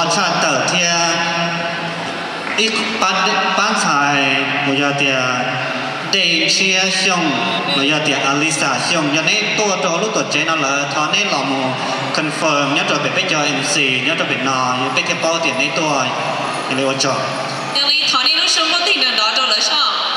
Tshaj tawm thiab ib pab ntxhais uas yog tias Dej Ntshiab Xyooj los yog tias Alisa Xyooj, yog neb tuaj rau lub tuam tsev no lawm thov neb los mus confirm nyob rau pem peb cov M C nyob rau pem no, yog peb thiaj paub tias neb tuaj. Yog li ua tsaug. Yog li thov nej lub suab npuaj tig nrov nrov rau lawv soj.